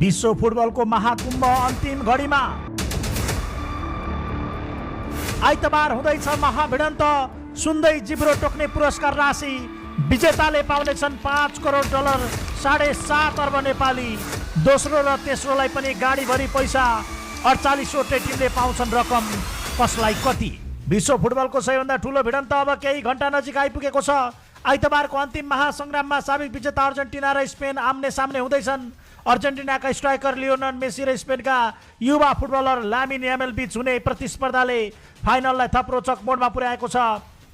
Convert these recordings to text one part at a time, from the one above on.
विश्व फुटबलको महाकुम्भ अन्तिम घडीमा आइतबार हुँदैछ महाभिडन्त। सुन्दै जिब्रो टोक्ने पुरस्कार राशि विजेताले पाउनेछन् $5 करोड, 7.5 अर्ब नेपाली। दोस्रो र तेस्रोलाई पनि गाडीभरि पैसा। 48 वटै टिमले पाउँछन् रकम। कसलाई कति? विश्व फुटबलको सबैभन्दा ठुलो भिडन्त अब केही घण्टा नजिक आइपुगेको छ। आइतबारको अन्तिम महासङ्ग्राममा साबिक विजेता अर्जेन्टिना र स्पेन आम्ने सामने हुँदैछन्। अर्जेन्टिनाका स्ट्राइकर लियोनल मेसी र स्पेनका युवा फुटबलर लामिन यामेल बीच हुने प्रतिस्पर्धाले फाइनललाई थप रोचक मोडमा पुर्याएको छ।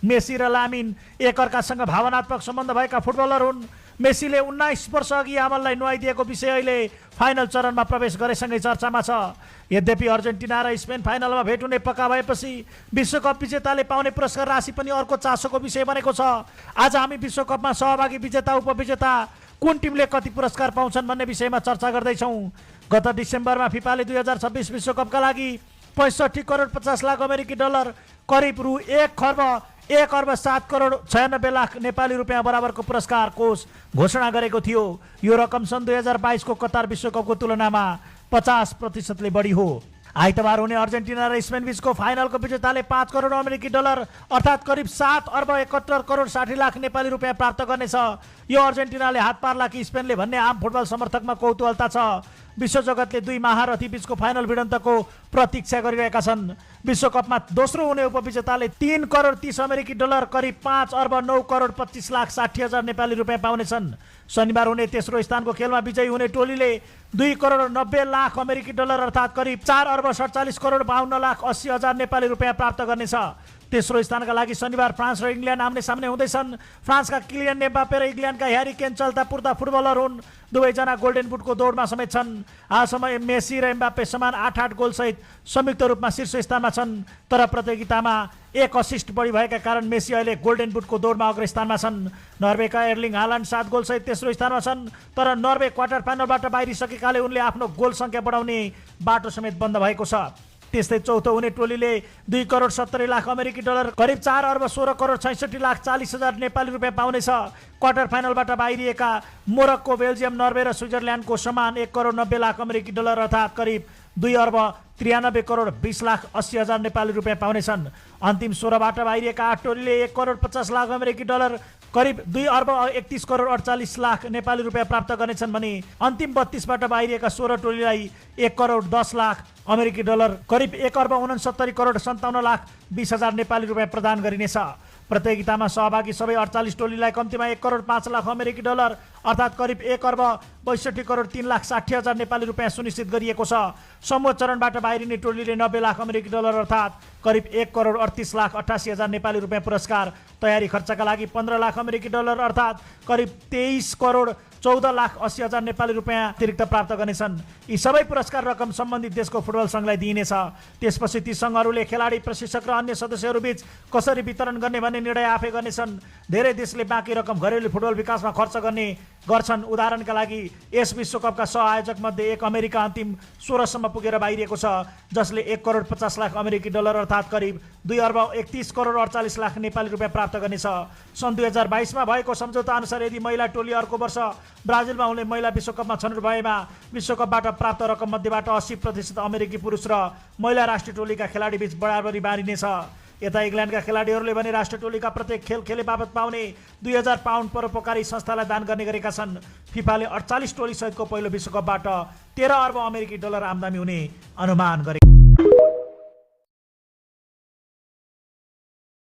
मेसी र लामिन एकअर्कासँग भावनात्मक सम्बन्ध भएका फुटबलर हुन्। मेसीले 19 वर्ष अघि यामललाई नुहाइदिएको विषय अहिले फाइनल चरणमा प्रवेश गरेसँगै चर्चामा छ। यद्यपि अर्जेन्टिना र स्पेन फाइनलमा भेट हुने पक्का भएपछि विश्वकप विजेताले पाउने पुरस्कार राशि पनि अर्को चासोको विषय बनेको छ। आज हामी विश्वकपमा सहभागी विजेता, उपविजेता कुन टिमले कति पुरस्कार पाउँछन् भन्ने विषयमा चर्चा गर्दैछौँ। गत डिसेम्बरमा फिफाले 2026 विश्वकपका लागि 65 करोड 50 लाख अमेरिकी डलर, करिब रु 1 अर्ब 7 करोड 96 लाख नेपाली रुपियाँ बराबरको पुरस्कार कोष घोषणा गरेको थियो। यो रकम सन् 2022 को कतार विश्वकपको तुलनामा 50% बढी हो। आइतबार हुने अर्जेन्टिना र स्पेन बीचको फाइनलको विजेताले 5 करोड अमेरिकी डलर अर्थात् करिब 7 अर्ब 71 करोड 60 लाख नेपाली रुपियाँ प्राप्त गर्नेछ। यो अर्जेन्टिनाले हात पार्ला कि स्पेनले भन्ने आम फुटबल समर्थकमा कौतूहलता छ। विश्व जगतले दुई महारथी बीचको फाइनल भिडन्तको प्रतीक्षा गरिरहेका छन्। विश्वकपमा दोस्रो हुने उपविजेताले 3 करोड 30 अमेरिकी डलर करिब 5 अर्ब 9 करोड 25 लाख 60 हजार नेपाली रुपियाँ पाउनेछन्। शनिबार हुने तेस्रो स्थानको खेलमा विजयी हुने टोलीले 2 करोड 90 लाख अमेरिकी डलर अर्थात् करिब 4 अर्ब 47 करोड 52 लाख 80 हजार नेपाली रुपियाँ प्राप्त गर्नेछ। तेस्रो स्थानका लागि शनिबार फ्रान्स र इङ्ल्यान्ड आम्ने सामने हुँदैछन्। फ्रान्सका किलियन एम्बापे र इङ्ल्यान्डका ह्यारी केन चल्ता पुर्ता फुटबलर हुन्। दुवैजना गोल्डन बुटको दौडमा समेत छन्। आजसम्म मेसी र एम्बापे समान 8 गोलसहित संयुक्त रूपमा शीर्ष स्थानमा छन्। तर प्रतियोगितामा 1 असिस्ट बढी भएका कारण मेसी अहिले गोल्डन बुटको दौडमा अग्रस्थानमा छन्। नर्वेका एर्लिङ हालान्ड 7 गोलसहित तेस्रो स्थानमा छन्। तर नर्वे क्वार्टर फाइनलबाट बाहिरिसकेकाले उनले आफ्नो गोल सङ्ख्या बढाउने बाटो समेत बन्द भएको छ। त्यस्तै चौथो हुने टोलीले 2 करोड 70 लाख अमेरिकी डलर करिब 4 अर्ब 16 करोड 66 लाख 40 हजार नेपाली रुपियाँ पाउनेछ। क्वार्टर फाइनलबाट बाहिरिएका मोरक्को, बेल्जियम, नर्वे र स्विजरल्यान्डको समान 1 करोड 90 लाख अमेरिकी डलर अर्थात् करिब 2 अर्ब 93 करोड 20 लाख 80 हजार नेपाली रुपियाँ पाउनेछन्। अन्तिम 16बाट बाहिरिएका 8 टोलीले 1 करोड 50 लाख अमेरिकी डलर करिब 2 अर्ब 31 करोड 48 लाख नेपाली रुपियाँ प्राप्त गर्नेछन् भने अन्तिम 32बाट बाहिरिएका 16 टोलीलाई 1 करोड 10 लाख अमेरिकी डलर करिब 1 अर्ब 69 करोड 57 लाख 20 हजार नेपाली रुपियाँ प्रदान गरिनेछ। प्रतियोगितामा सहभागी सबै 48 टोलीलाई कम्तीमा 1 करोड 5 लाख अमेरिकी डलर अर्थात् करिब 1 अर्ब 62 करोड 3 लाख 60 हजार नेपाली रुपियाँ सुनिश्चित गरिएको छ। समूह चरणबाट बाहिरिने टोलीले 90 लाख अमेरिकी डलर अर्थात् करिब 1 करोड 38 लाख 88 हजार नेपाली रुपियाँ पुरस्कार, तयारी खर्चका लागि 15 लाख अमेरिकी डलर अर्थात् करिब 23 करोड 14 लाख 80 हजार नेपाली रुपियाँ अतिरिक्त प्राप्त गर्नेछन्। यी सबै पुरस्कार रकम सम्बन्धित देशको फुटबल सङ्घलाई दिइनेछ। त्यसपछि ती सङ्घहरूले खेलाडी, प्रशिक्षक र अन्य सदस्यहरू बीच कसरी वितरण गर्ने भन्ने निर्णय आफै गर्नेछन्। धेरै देशले बाँकी रकम घरेलु फुटबल विकासमा खर्च गर्छन्। उदाहरणका लागि यस विश्वकपका सहआयोजक मध्ये एक अमेरिका अन्तिम 16 सम्म पुगेर बाहिरिएको छ, जसले 1 करोड 50 लाख अमेरिकी डलर अर्थात् करिब 2 अर्ब 31 करोड 48 लाख नेपाली रुपियाँ प्राप्त गर्नेछ। सन् 2022मा भएको सम्झौता अनुसार यदि महिला टोली अर्को वर्ष ब्राजिलमा हुने महिला विश्वकपमा छनौट भएमा विश्वकपबाट प्राप्त रकम मध्येबाट 80% अमेरिकी पुरुष र महिला राष्ट्रिय टोलीका खेलाडी बीच बराबरी बाँडिनेछ। यता इङ्ल्यान्डका खेलाडीहरूले भने राष्ट्रिय टोलीका प्रत्येक खेल खेले बापत पाउने 2000 पाउन्ड परोपकारी संस्थालाई दान गर्ने गरेका छन्। फिफाले 48 टोली सहितको पहिलो विश्वकपबाट 13 अर्ब अमेरिकी डलर आम्दानी हुने अनुमान गरे।